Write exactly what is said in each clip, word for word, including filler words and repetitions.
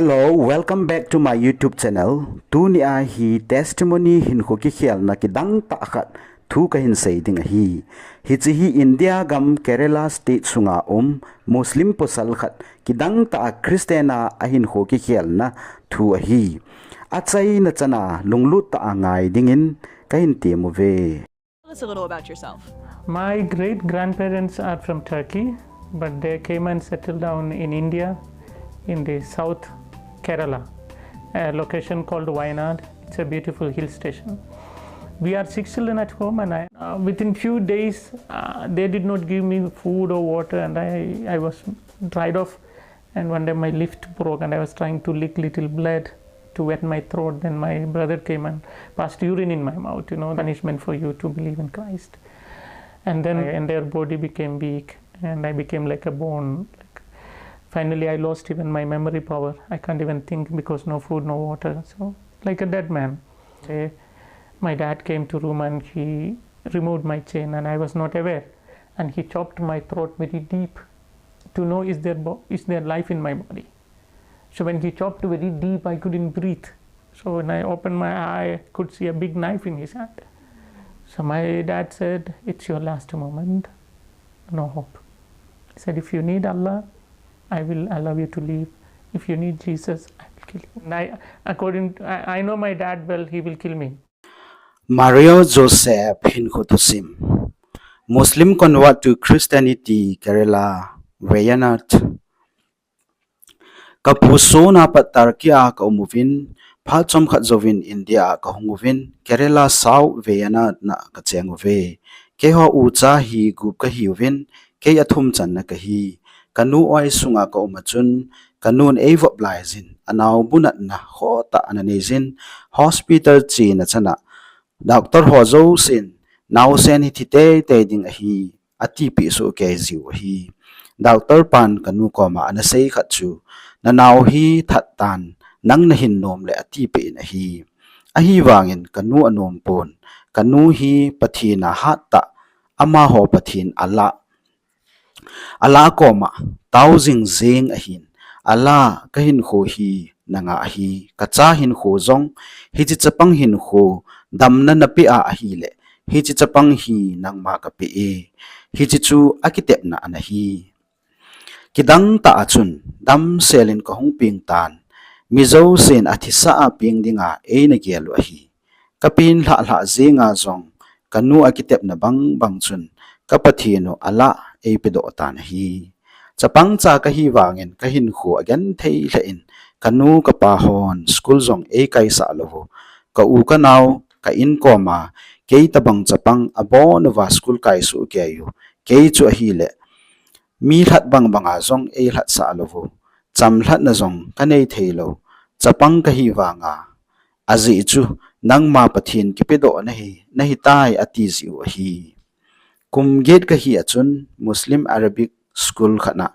Hello, welcome back to my YouTube channel. Tuni a hi testimony hinkho kikhelna kidang tah khat thu kahin sei ding ahi. Hiche hi India gam Kerala state sunga um Muslim pasal khat kidang tah a Christian a ahinkho kikhelna thu ahi. Achaina chana lunglut tah a ngai dingin kahin tem uve. Tell us a little about yourself. My great grandparents are from Turkey, but they came and settled down in India, in the South Kerala, a location called Wayanad. It's a beautiful hill station. We are six children at home, and I, uh, within few days, uh, they did not give me food or water, and I, I was dried off. And one day my lift broke, and I was trying to lick little blood to wet my throat. Then my brother came and passed urine in my mouth, you know, punishment for you to believe in Christ. And then my entire body became weak, and I became like a bone. Like, finally, I lost even my memory power. I can't even think because no food, no water. So, like a dead man. Say, my dad came to room and he removed my chain, and I was not aware. And he chopped my throat very deep to know is there, bo- is there life in my body. So when he chopped very deep, I couldn't breathe. So when I opened my eye, I could see a big knife in his hand. So my dad said, "It's your last moment. No hope." He said, "If you need Allah, I will allow you to live. If you need Jesus, I will kill you." And I, according, I, I know my dad well, he will kill me. Mario Joseph hinkho thusim. Muslim convert to Christianity, Kerala, Wayanad. Kapu sona pat Turkey a kaum uvin, phat chomkhat jouvin India a kahung uvin, Kerala South Wayanad na kacheng uve. Keiho ucha hi gup kahi uvin, kei athum channa kahi. Kanu oi sunga kaum a chun, kanun eivop laijin, anaobu natna khohtah ana neijin, hospital chena chana, doctor ho jousen, naosen hi thi teitei ding ahi, atipeh sohkei jiu ahi. Doctor pan kanu koma ana sei khat chu, nanao hi that tan, nang nahin nom le atipeh in ahi. Ahivangin kanu anom pon, kanu hi Pathen a hattah, amaho Pathen Allah, Allah koma tao jingjing ahin, Allah, kahinkho hi nanga ahi, kacha hinkho jong, hiche chapang hinkho damna napeh a ahile, hiche chapang hi nangma kapeh e. Hiche chu akitepna ana hi. Kidang tah a chun, damsel in kahung peng tan, mi jousen athisa a peng dinga eina gel u ahi. Kapen lhah lhah jenga jong, kanu akitepna bang bang chun, ka Pathen u Allah eipedoh tan ahi. Chapang cha kahi vangin, kahinkho agenthei lheh in, kanu kapa hon school jong eikaisah lou u. Ka u kanao, ka in koma, kei tabang chapang abon uva school kai sohkei u. Kei chu ahile, mi lhat bang banga jong eilhatsah lou u. Chamlhatna jong kanei thei lou. Chapang kahi vanga, ajeh chu, nangma Pathen kipedoh nahi, nahitai ati jiu ahi. Kum get kahi a chun Muslim Arabic school khat na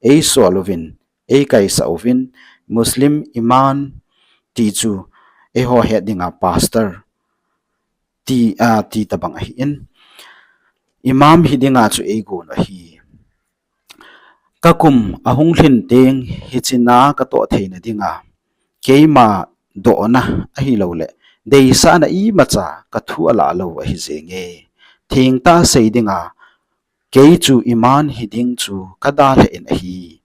eisol uvin, eikaisah uvin, Muslim imam ti chu eiho het dinga pastor ti, a, ti tabang ahin, imam hi dinga chu eigon u ahi. Kakum ahung lhin teng hiche na katoh theina dinga, keima dohna ahilouleh, deisahna imacha kathu alah lou ahi jenge. Thengtah sei dinga, kei chu imam hi ding chu kadalhah in ahi.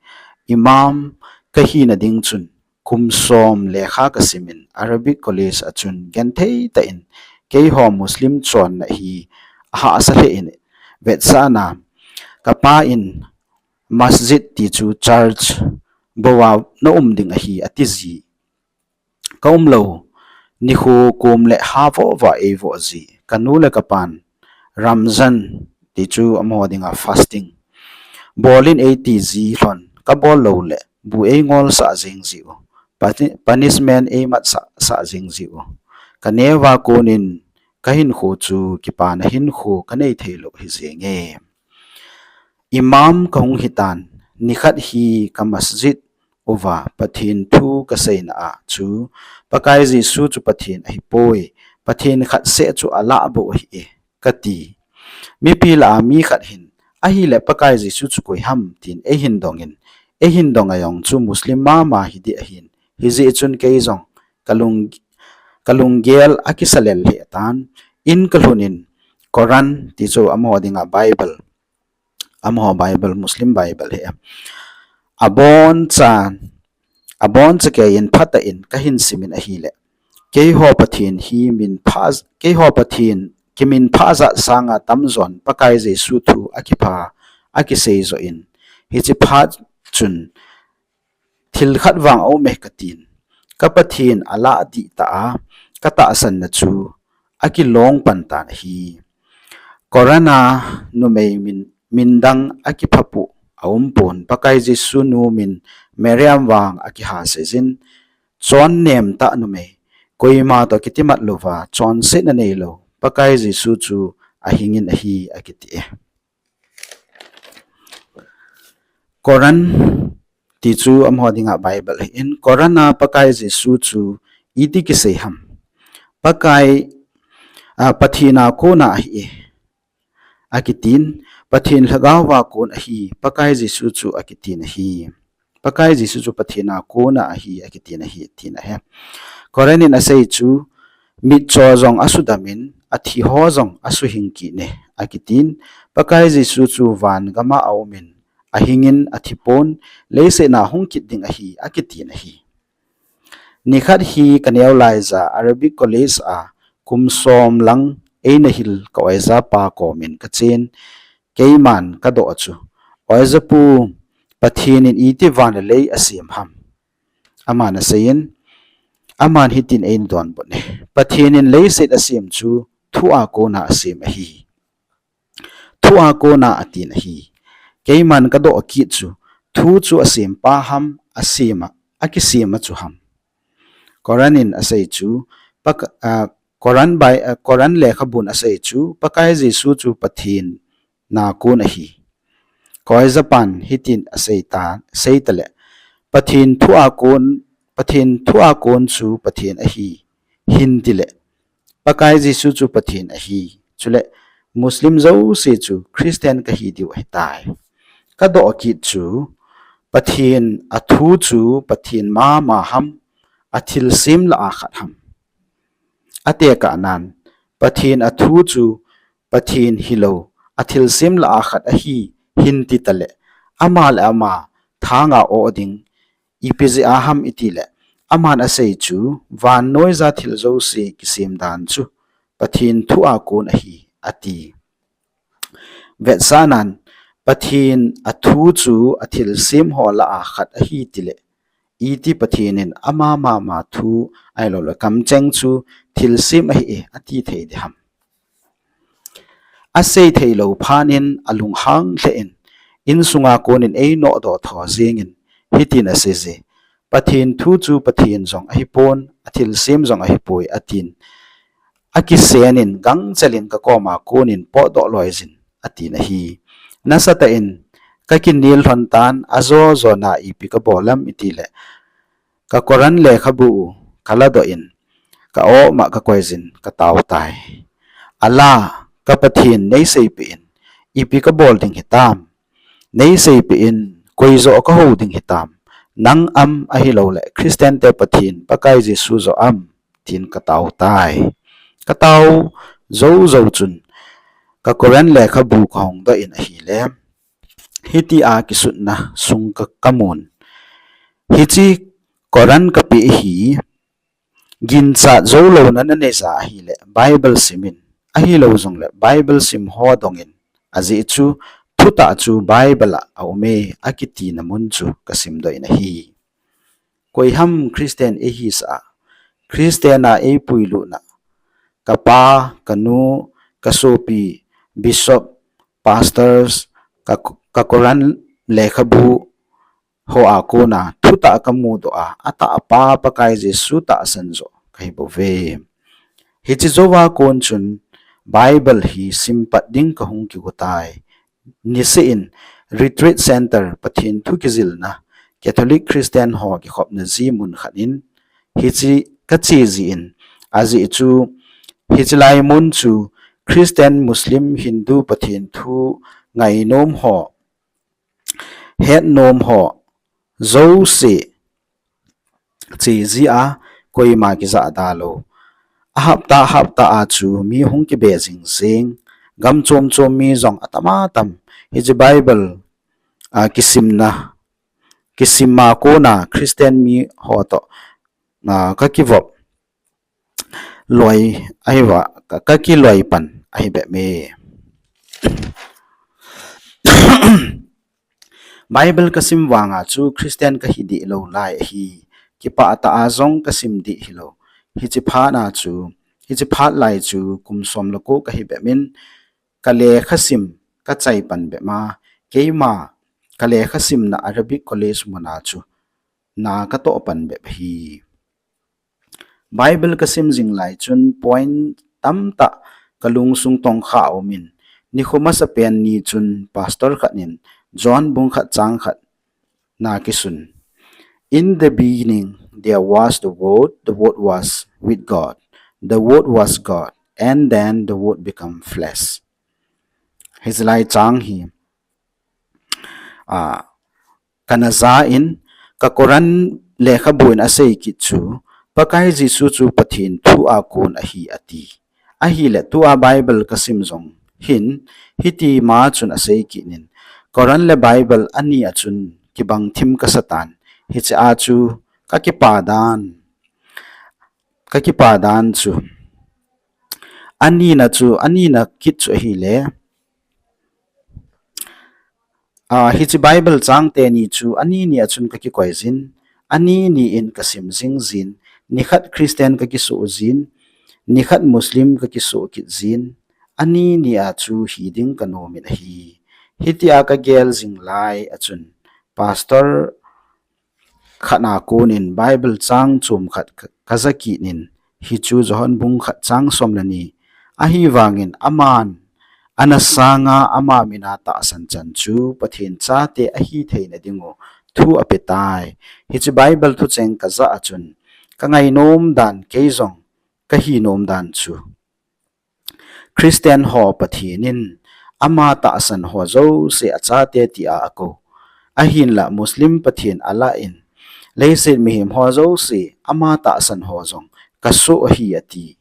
Imam kahina ding chun, kum som lekha kasimin Arabic College a chun genthei tah in keiho Muslim chonna hi ahahsa lheh in vetsahna, kapa in masjid ti chu church bou a na um ding ahi atiji. Kaum lou, nikho kom le ha voh voh eivoh ji, kanu le kapan Ramzan ti chu amaho dinga fasting bol in eitiji lhon, kabol lou le bu eingolsah jeng jiu, punishment eimatsah sah jeng jiu. Kaneo a konin kahinkho chu kipana hinkho kanei thei lou ahi jenge. Imam kahung hitan, nikhat hi ka masjid uva Pathen thu kaseina a chu, Pakai Jesu chu Pathen ahipoi, Pathen khatseh chu Allah bou ahi e, kati. Mipi lah a mi khat hin, ahile Pakai Jesu chu koi ham tin eihin dongin, eihin dong a jong chu Muslim mama hiding ahin, Hijeh chun kei jong kalung, kalunggel akisa lel lheh tan, in kalhun in Koran ti chu amaho dinga Bible, amaho Bible, Muslim Bible hi. Abon chan, abon chakei in phatah in kahin sim in ahile, keiho Pathen hi min pha, keiho Pathen kimin pha jat sanga tamjon Pakai Jesu thu akipha, akisei joh in, hiche phat chun thil khat vang aum e katin, ka Pathen alah dih tah a, katahsan na chu akilong pan tan ahi. Koran a numei min, min dang akiphapu aum pon, Pakai Jesu nu min Mariam vang akihasei jin, chon nem tah numei, koima toh kitimat louva chonsetna neilou Pakai Jesu chu ahing in ahi akiti e. Koran ti chu amaho dinga Bible ahin, Koran a Pakai Jesu chu iti kisei ham? Pakai, a, Pathen a kona ahi e, akitin, Pathen Lhagao a kon ahi, Pakai Jesu chu akitin ahi. Pakai Jesu chu Pathen a kona ahi, akitin ahi, tin ahi. Koran in asei chu, mitcho jong asudam in, athi ho jong asuhing kit e, akitin, Pakai Jesu chu van gam a aum in, ahing in athi pon, leiset a hung kit ding ahi, akitin ahi. Nikhat hi kaneo laija Arabic College a kum som lang eina hil ka oja pa kom in kachen, keiman kadoh chu, Oja pu, Pathen in iti van le lei asem ham? Aman asei in, aman hitin eina donbut e, Pathen in leiset asem chu thu a kona asem ahi. Thu a kona atin ahi. Keiman kadoh kit chu, thu chu asem pa ham, asem a, akisem a chu ham? Koran in asei chu, Pak-, a, Koran bai, a, Koran lekhabun asei chu, Pakai Jesu chu Pathen a kon ahi. Koijapan hitin asei ta, sei tale, Pathen thu a kon, Pathen thu a kon chu Pathen ahi, hin tile, Pakai Jesu chu Pathen ahi. Chule, Muslim jouse chu Christian kahi diu ahitai. Kadoh kit chu, Pathen athu chu Pathen mama ham, athilsem lah a khat ham? Atekah nan, Pathen athu chu Pathen hilou, athilsem lah a khat ahi, hin ti tale, ama le ama thanga o ding, ipi jeh a ham itile, aman asei chu, vannoija thil jouse kisem dan chu Pathen thu a kon ahi, ati. Vetsahnan, Pathen athu chu athilsem ho lah a khat ahi tile, iti Pathen in ama mama thu ahilouleh kamcheng chu thilsem ahi e, ati thei ding ham? Asei theilou phat in alunghang lheh in, insunga kon in einodoh tho jeng in, hitin asei je, Pathen thu chu Pathen jong ahipon, athilsem jong ahipoi, atin. Akisen in gangchel in kakoma kon in potdoh loi jin, atin ahi. Nasatah in kakinel lhon tan, ajo jona ipi kabol ham itile, ka Koran lekhabu u kaladoh in, ka-o ma kakoi jin, katao tai. Ala, ka Pathen neiseipeh in, ipi kabol ding hitam? Neiseipeh in, koi joh kahou ding hitam? Nang am ahilouleh Christian te Pathen Pakai Jesu joh am? Tin katao tai. Katao jou jou chun, ka Koran lekhabu kahung doh in ahile, hitia kisutna sung ka, kamun. Hiche Koran kapeh hi, ginchat jou louna naneija ahile, Bible sim in, ahilou jongle, Bible sim ho dong in, ajeh chu, thutah chu Bible a aume, akitina mun chu kasimdoh in ahi. Koi ham Christian eihisah a, Christian a eipuilutna, kapa, kanu, kasopi, bishop, pastors, ka, ka Koran lekhabu ho a kona thutah kamudoh a, atahpa Pakai Jesu tahsan joh kahibouve. Hiche jouva kon chun Bible hi simpat ding kahung kigo tai. Niseh in Retreat Center, Pathen thu kijilna, Catholic Christian ho kikhopna ji mun khat in, hiche kache jin, ajeh chu, hiche lai mun chu Christian, Muslim, Hindu Pathen thu ngainom ho, hetnom ho jouse che ji a, koima kija da lou. A hapta hapta a chu mi hung kibe jing jing, gam chom chom mi jong atam atam hiche Bible a kisimna, kisima kona Christian mi ho toh a ka kivop loi ahi va, ka, ka kiloi pan ahi bep me. Bible ka sim vanga chu Christian ka hi dih lou lai ahi. Kipah tah a jong ka sim dih hilou. Hiche phat a chu, hiche phat lai chu kum som le ko ka hi bep in, ka lekha sim ka chai pan bep ma, keima ka lekha simna Arabic College mun a chu na ka toh pan bep ahi. Bible ka sim jing lai chun point tamtah ka lungsung tongkha a um in, nikho masapen ni chun pastor khat in John bung khat chang khat na kisun. In the beginning there was the Word, the Word was with God, the Word was God, and then the Word became flesh. Hiche lai chang hi, a, kana ja in, ka Koran lekhabu in asei kit chu, Pakai Jesu chu Pathen thu a kon ahi ati. Ahile tua Bible ka sim jong hin, hiti ma chun asei kit in, Koran le Bible ani a chun kibang thim ka sa tan, hiche a chu ka kipa dan, ka kipa dan chu. Ani na chu, ani na kit chu ahile, a, hiche Bible chang teni chu ani ni a chun ka kikoi jin, ani ni in ka sim jing jin, nikhat Christian ka kisu jin, nikhat Muslim ka kisu kit jin, ani ni a chu hi ding ka nom in ahi. Hiti a ka gel jing lai a chun, pastor khat a kon in Bible chang chom khat ka, ka ja kit in, hichu John bung khat chang som le ni. Ahivangin aman, ana sanga ama min a tahsan chan chu Pathen chate ahi theina ding u thu ape tai. Hiche Bible thucheng ka ja a chun, ka ngainom dan kei jong ka hi nom dan chu, Christian ho Pathen in ama tahsan ho jouse achate tia ako. Ahinla Muslim Pathen alah in, leiset mihem ho jouse ama tahsan ho jong kasu ahi ati.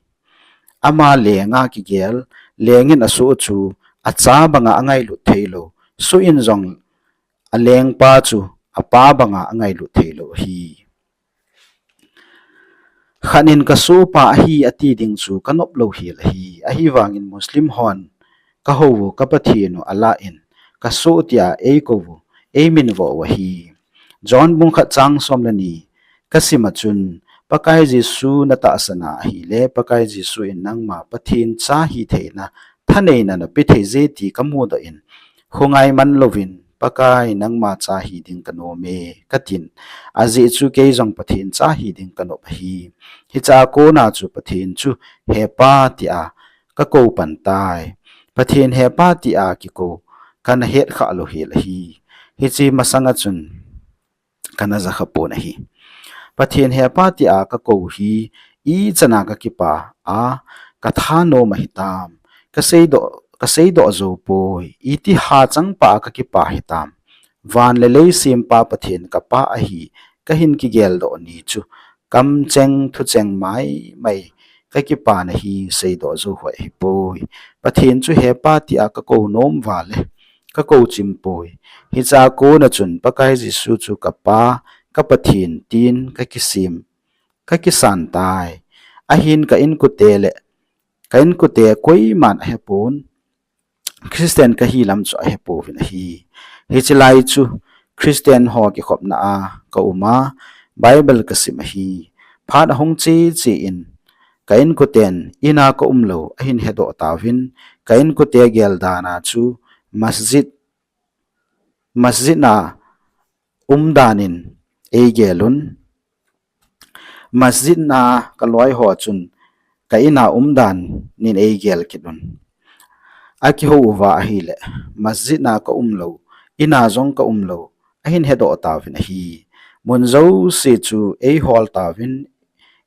Ama lenga kigel, lengin asu chu acha banga angailut theilou, su in jong alengpa chu apa banga angailut theilou ahi. Khat in kasu pa ahi ati ding chu ka nop lou hel ahi. Ahivangin Muslim hon ka hou u ka Pathen u alah in, kasu tia eikou u, eiminvo u ahi. John bung khat chang som le ni ka sim a chun, Pakai Jesu na tahsan a ahile, Pakai Jesu in nangma Pathen cha hi theina thaneina na pe thei je ti ka mudoh in, khongai man louvin, Pakai nangma cha hi ding ka nom e, ka tin. Ajeh chu kei jong Pathen cha hi ding ka nop ahi. Hiche a kona chu Pathen chu He Pa tia ka kou pan tai. Pathen He Pa tia kikou kana het kha lou hel ahi. Hiche masang a chun kana ja kha pon ahi. Pathen He Pa tia ka kou hi ichan a ka kipa a, ka thanom ahi tam. Ka seidoh, ka seidoh jou poi. Iti hachang pa a ka kipa hi tam. Van le lei sempa Pathen ka Pa ahi, ka hin kigel doh ni chu kamcheng thucheng mai mai ka kipana hi seidoh jou hoi ahi poi. Pathen chu He Pa tia ka kou nom vale, ka kou chim poi. Hiche a kona chun Pakai Jesu chu ka Pa, ka Pathen tin ka kisem, ka kisan tai. Ahin ka inkote le, ka inkote koiman ahe pon, Christian ka hi lam chu ahe pouvin ahi. Hiche lai chu Christian ho kikhopna a ka um a, Bible ka sim ahi. Phat ahung che che in ka inkoten in a ka um lou ahin hedoh tauvin, ka inkote gel dan a chu masjid, masjid na um dan in eigel un. Masjid na ka loi ho chun ka in a um dan in eigel kit un. Akihou uva ahile, masjid na ka um lou, in a jong ka um lou, ahin hedoh tauvin ahi. Mun jouse chu eihol tauvin,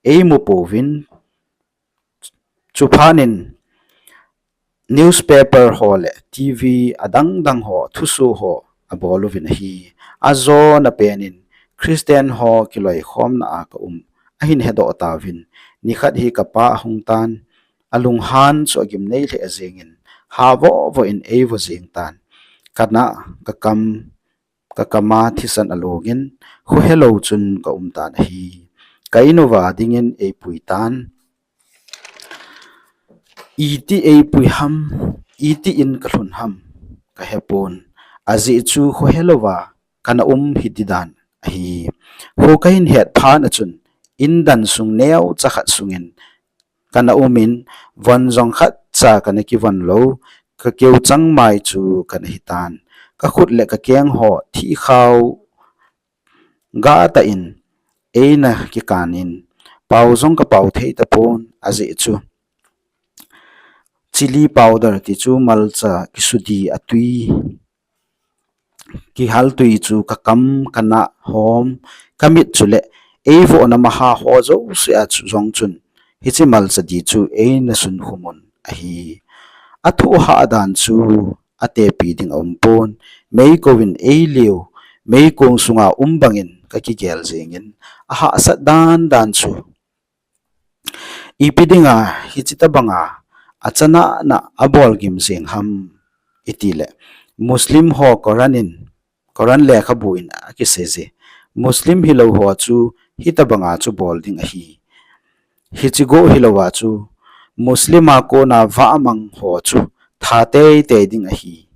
eimu pouvin, chuphat in newspaper ho le T V adang dang ho, thuso ho abol uvin ahi. Ajona pen in Christian ho kiloikhomna a ka um ahin hedoh tauvin, nikhat hi ka pa ahung tan, alunghan chu agimnei lheh jengin, ha vovo in eivo jeng tan. Ka nah, ka kam, ka kama thisan alongin, khohelou chun ka um tan ahi. Ka in uva dingin eipui tan. Iti eipui ham, iti in ka lhun ham, ka hepon. Ajeh chu khohelouva kana um hiti dan ahi. Kho kahin het phat a chun, in dan sung neocha khat sungin kana umin, von jong khatcha kana kivon lou, ka keu changmai chu kana hitan. Ka khut le ka keng ho thihkhao gahtah in eina kikanin, pao jong ka pao thei tapon, ajeh chu chilli powder ti chu malcha kisudi a tui, kihal tui chu ka kam, ka nah hom, ka mit chu le eivohna maha ho jouse a chu jong chun, hiche malcha di chu eina sun khumun ahi. Athoh hah dan chu atepi ding aumpon, meikouvin eiliu, meikong sunga um bangin ka kigel jengin, ahahsat dan dan chu, ipi dinga hiche tobanga achanahna abol gim jeng ham, itile, Muslim ho Koran in, Koran lekhabu in akiseije. Muslim hilou ho chu hitobanga chu bol ding ahi. Hiche go hilouva chu Muslim a kona vahmang ho chu tha teitei ding ahi,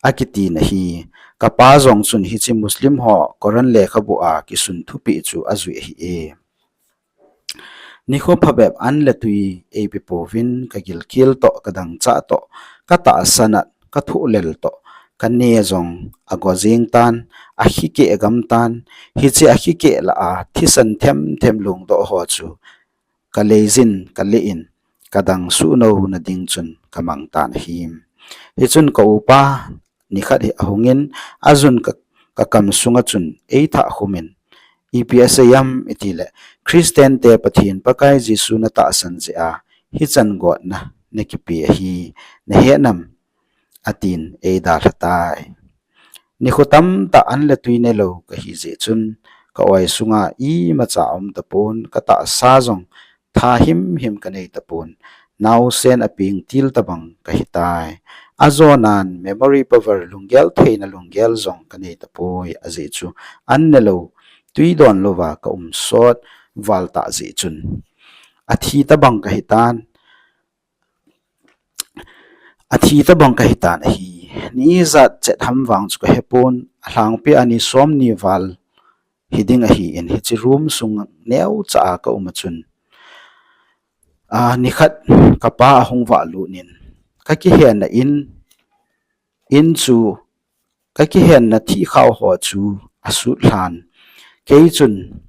akitin ahi. Ka pa jong chun hiche Muslim ho Koran lekhabu a kisun thupeh chu ajui ahi e. Nikho phabep an le tui eipe pouvin, ka gilkel toh, ka dangchah toh, ka tahsa nat, ka thohlel toh, ka neh jong ago jeng tan, akhikeh gam tan. Hiche akhikeh lah a thisan themthem lungdoh ho chu ka leijin, ka leh in, ka dang suhnouna ding chun ka mang tan ahi. Hichun ka upa nikhat hi ahungin, ajun ka, ka kam sunga chun eithah khumin, ipi asei ham itile, Christian te Pathen Pakai Jesu natahsan jeh a hichan gotna nakipe ahi, nahet nam, atin eidalha tai. Nikho tamtah an le tui neilou kahi jeh chun, ka oi sunga imacha aum tapon, ka tahsa jong tha himhim kanei tapon, naosen apeng til tobang kahitai. Ajonan memory power, lunggel theina lunggel jong kanei tapoi, ajeh chu an nelou, tui donlouva ka um sot val tah jeh chun. Athi tobang kahitan, athi tobang kahitan ahi. Ni ijat chet ham vang chu kahepon, alhangpia ni somni val hiding ahin, hiche room sung neocha a ka um a chun, a, nikhat ka pa ahung vahlut in, ka kihenna in, in chu, ka kihenna thihkhao ho chu asut lhan. Kei chun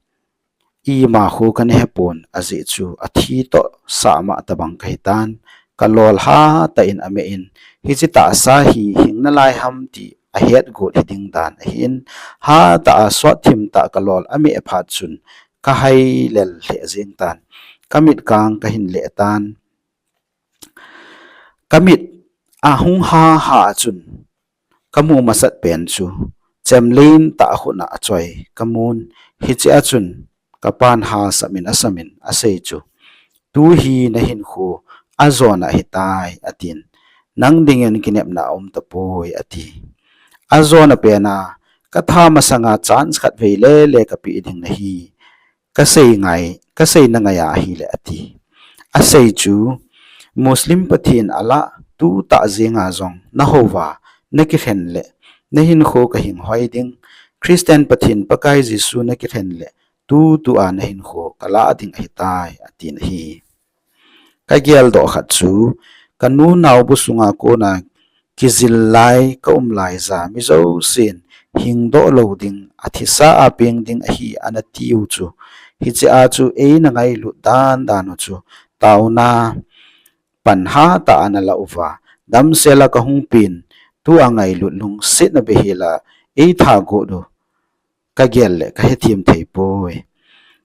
ima kho kana hepon, ajeh chu athi toh sahma tobang kahitan. Ka lol hatah in ameh in, hiche tahsa hi hing nalai ham ti ahet got hiding dan ahin, hatah a sot thim tah ka lol ameh phat chun ka hailel lheh jeng tan. Ka mitkang kahin leh tan. Ka mit ahung ha ha a chun, ka mu masat pen chu chemlen tah khut a achoi ka mun. Hiche a chun ka pan hahsat in asamin asei chu, tu hi nahinkho ajona ahitai, atin. Nang dingin kinepna aum tapoi, ati. Ajona pena ka tha masanga chance khat vei lele kapeh ding nahi, kasei ngai, kasei nangai ahile, ati. Asei chu, Muslim Pathen a lah tu tah jenga jong nahouva nakilhen le nahinkho kahing hoi ding, Christian Pathen Pakai Jesu nakilhen le tutua nahinkho kalah ding ahitai, atin ahi. Ka geldoh khat chu, ka nu naobu sunga kona kijil lai, ka um lai ja mi jousen hingdoh lou ding, athisa a peng ding ahi ana tiu chu, hiche a chu eina ngailut dan dan u chu, taona pan hatah ana lah uva, damsel a kahung pen, tua ngailut lungsetna beihela eitha got u, ka gel le ka hethem thei poi.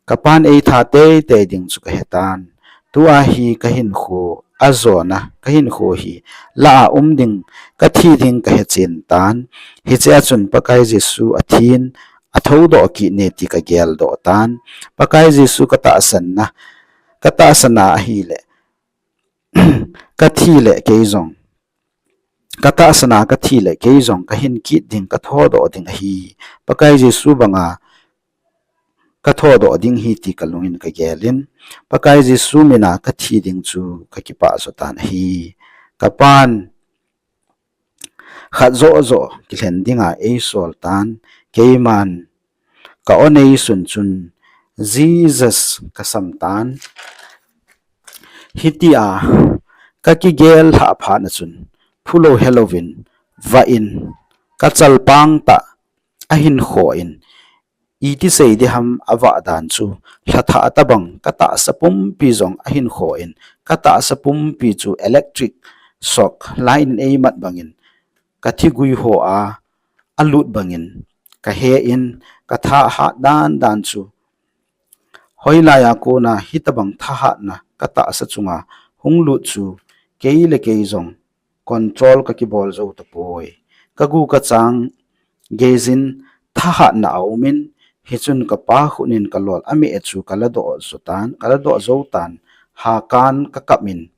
Ka pan eitha teitei ding chu ka hetan. Tua hi kahinkho ajona, kahinkho hi lah a um ding, kathi ding kahechen tan. Hiche a chun Pakai Jesu athin, athodoh kit ne ti kageldoh tan. Pakai Jesu katahsan na, katahsan na ahile, kathi le kei jong, katahsan na kathi le kei jong kahin kit ding, kathodoh ding ahi. Pakai Jesu banga kathodoh ding hi ti kalungin kagelin, Pakai Jesu mina kathi ding chu kakipah jo tan ahi. Kapan khat joh joh kilhen dinga eisol tan, keiman ka-on eisun chun Jesus kasam tan. Hitia kakigel lhah phat na chun, phulou helouvin, vah in, kachalpang tah ahin khoh in, iti sei diham avah dan chu, lhathah tabang katahsa pumpi jong ahin khoh in, katahsa pumpi chu electric shock, line in eimat bangin, kathigui hoa alut bangin, kahe in, kathahat dan dan chu, hoilai a kona hitabang thahatna katahsa chunga hung lut chu, kei le kei jong control kakibol jou tapoi. Kagu kachang geijin thahatna aumin, hichun kapa khut in kalol ameh chu kaladoh jou tan, kaladoh jou tan, hakan kakap in,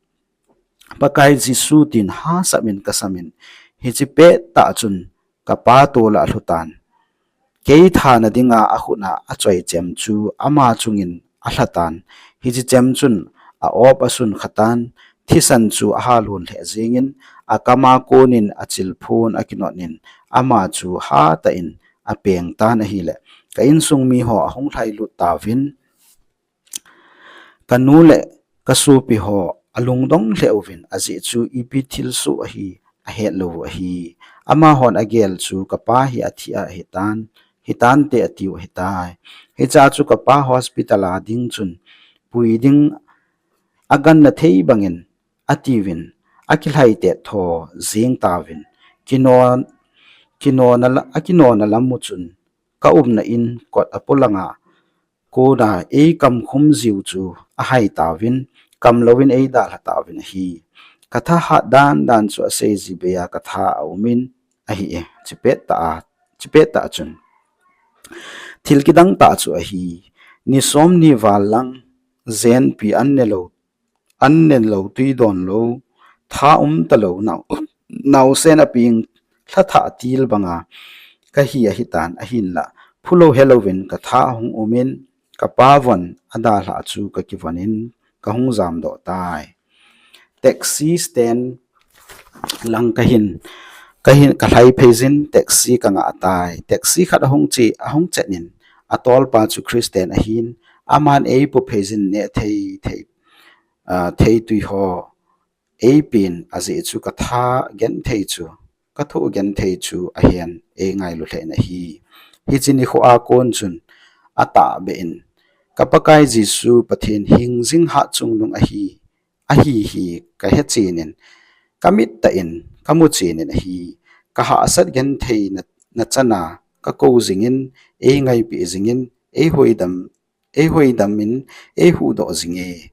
Pakai Jesu tin hahsat in kasamin, hiche pettah chun kapa tola alhu tan. Kei thana dinga akhut a achoi chem chu ama chungin alha tan. Hiche chem chun a-op asun khatan, thisan chu ahalhun lheh jengin, akama konin achilphun akinot in, ama chu hatah in apeng tan ahile, ka insung miho ahung lhailut tauvin, kanu le kasopi ho alungdong lheh uvin, ajeh chu ipi thilsoh ahi ahetlou u ahi. Amahon agel chu kapa hi athi ahitan, hitante atiu ahitai. Hichea chu kapa hospital a ding chun pui ding aganna thei bangin atiuvin, akilhaitet tho jeng tauvin, kino, kinona la, akinona lam u chun kaumna in kot apolanga kona eikamkhum jiu chu ahai tauvin, kamlouvin eidalha tauvin ahi. Kathahat dan dan chu aseiji beiya katha aumin ahi e, hiche pettah a, hiche pettah chun. Thil kidang tah chu ahi, ni somni val lang jenpi an nelou, an nelou, twi donlou, tha umtalou, nao, naosen apeng lhathah til banga kahi ahitan, ahinla phulou helouvin katha ahung umin, kapa von adalhah chu kakivon in kahung jamdoh tai. Taxi stand lang kahin, kahin, kalhai phei jin taxi kangah tai. Taxi khat ahung che, ahung chet in, atolpa chu Christian ahin, aman eipu phei jin neh thei, thei, ah, theitwi ho eipen, ajeh chu katha genthei chu, kathoh genthei chu ahen, eingailu lheh in ahi. Hiche nikho a kon chun atahbeh in, ka Pakai Jesu Pathen hingjing hatchungnung ahi, ahi hi kahe chenin, kamit tah in kamu chenin ahi. Kahahsat genthei na, nachana kakou jingin, eingaipi jingin, eihuidam, eihuidam in, eihuhdoh jinge.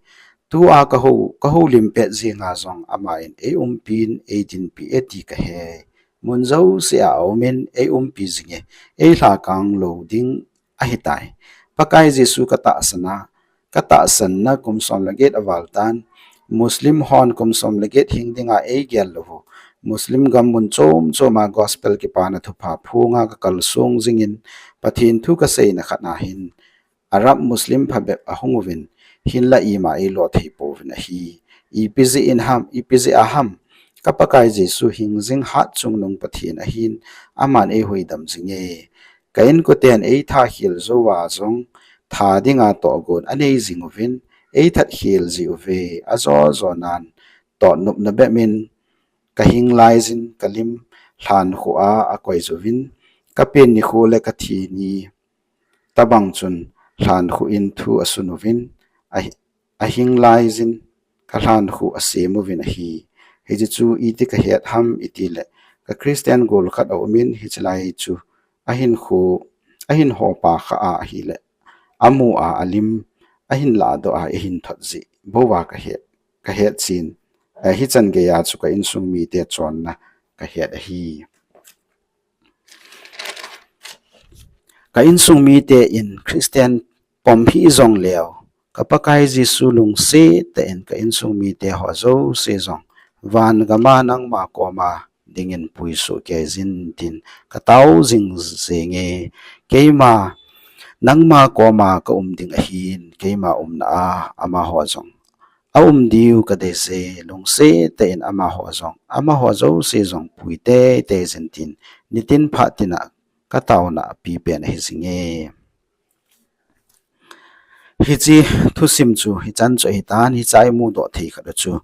Tua kahou, kahoulim pet jenga jong aman eiumpin, eidinpi e ti kahe. Mun jousea aumin eiumpi jinge, eilhakang lou ding ahitai. Pakai Jesu katahsan a, katahsan na kum som le get aval tan. Muslim hon kum som le get hing dinga eigel lou u. Muslim gam mun chom choma gospel kipana thupha phunga kakalsong jingin, Pathen thu kaseina khat na hin, Arab Muslim phabep ahung uvin, hinla ima eilo thei pouvin ahi. Ipi jeh in ham, ipi jeh a ham, ka Pakai Jesu hingjing hatchungnung Pathen ahin, aman eihuidam jinge. Ka inkoten eithakhel jouva jong, tha dinga tohgon anei jing uvin, eithatkhel jiuve, ajo jonan, totnopna bep in, kahing laijin, kalim lhankhuh a akoi jouvin, kapen nikho le kathi ni tobang chun lhankhuh in thu asun uvin, a, ahing laijin kalhankhuh asem uvin ahi. Hiche chu iti kahet ham itile, ka Christian gol khat aumin hichelai chu ahinkho, ahin hopa kha a ahile, amu a alim, ahin lahdoh a eihin thot jeh bouva kahet, kahet chen. Eh, hichan geiya chu ka insung mite chonna kahet ahi. Ka insung mite in Christian pom hih jongleu, ka Pakai Jesu lungset tah in ka insung mite ho jouse jong van gama nangma koma dingin puisoh kei jin tin ka tao jing jenge. Keima nangma koma ka um ding ahin, keima umna a amaho jong a um diu ka deije. Lungset tah in amaho jong, amaho jouse jong pui teitei jin tin nitin phat tina ka taona a pipen ahi jinge. Hiche thusim chu hichan chu ahitan, hiche a imudoh thei khat chu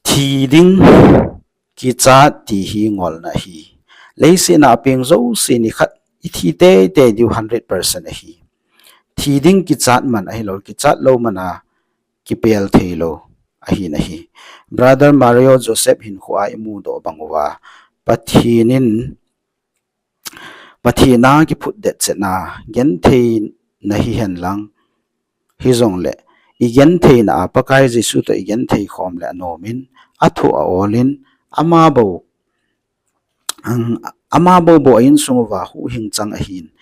thi ding kichat ti hi ngolna ahi. Leiset a peng jouse nikhat ithi teitei diu hundred percent ahi. Thi ding kichat man ahilou, kichat lou man a kipel theilou ahi nahi. Brother Mario Joseph hinkho a imudoh bang uva, Pathen in, Pathen a kiphutdet chetna genthei nahi henlang, hijongle igentheina a Pakai Jesu toh igenthei khom le anom in, athoh a-ol in, ama bou, ang, ama bou bou a insung uva huhhing chang ahin,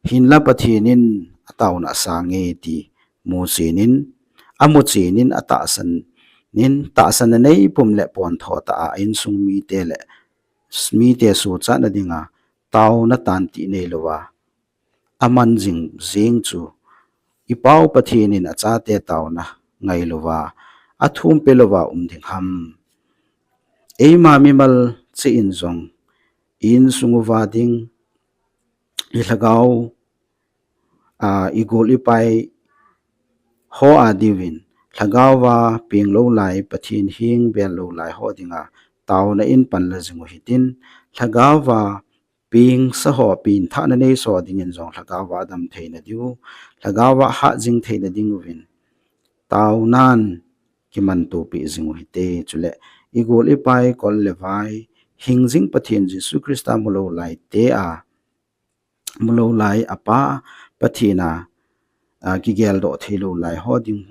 hinla Pathen in ataona asange ti muchen in, amuchen in, atahsan in, tahsan anei pum le pontho tah a insung mite le mite suhchatna dinga taona tanti neilouva aman jing jeng chu, i Pau Pathen in achate taona ngailouva, athumpe louva um ding ham? Eima mimal cheh in jong insung uva ding, i lhagao, a, igol ipai ho a diuvin, lhagao va peng lou lai, Pathen heng bel lou lai ho dinga taona in panla jing u hitin, lhagao va pengsa ho, pengthahna neisa ho dingin jong lhagao va adam theina diu, lhagao va hah jing theina ding uvin taonan kimantopi jing u hite. Chule igol ipai, kol le vai, hingjing Pathen Jesu Christa mulou lai te a, mulou lai a Pa Pathen a, a, kigeldoh theilou lai ho ding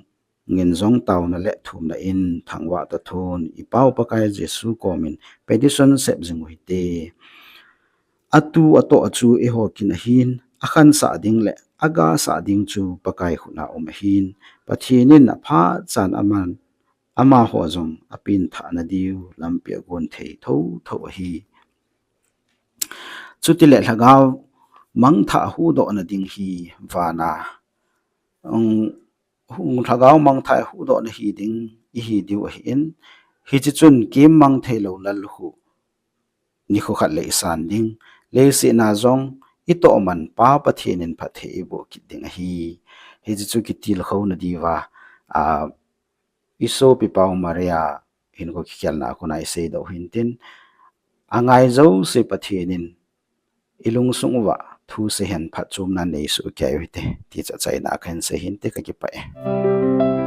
ngin jong taona le thumna in thangvah toh thon i Pau Pakai Jesu komin petition sep jing u hite. Atu atoh chu eiho kin ahin, akhansah ding le agasah ding chu Pakai khut a um ahin, Pathen in aphat chan aman, amaho jong apenthahna diu lampi agon thei thotho ahi. Chutile lhagao mangthah huhdohna ding hi vana, um, hung lhagao mangthah huhdohna hi ding ihi diu ahin, hiche chun kimang theilou lalhuh nikho khat le isan ding, leiset a jong itoh man Pa Pathen in phatthei eiboh kit ding ahi. Hiche chu kitilkhouna diuva, a, i sopi Pau Maria hinkho kikhelna a kona iseidoh u hintin, angai jouse Pathen in ilungsung uva thu seihen, phatchomna neisoh kei u hite, ti chu achaina a kahin sei hinte, kakipah e.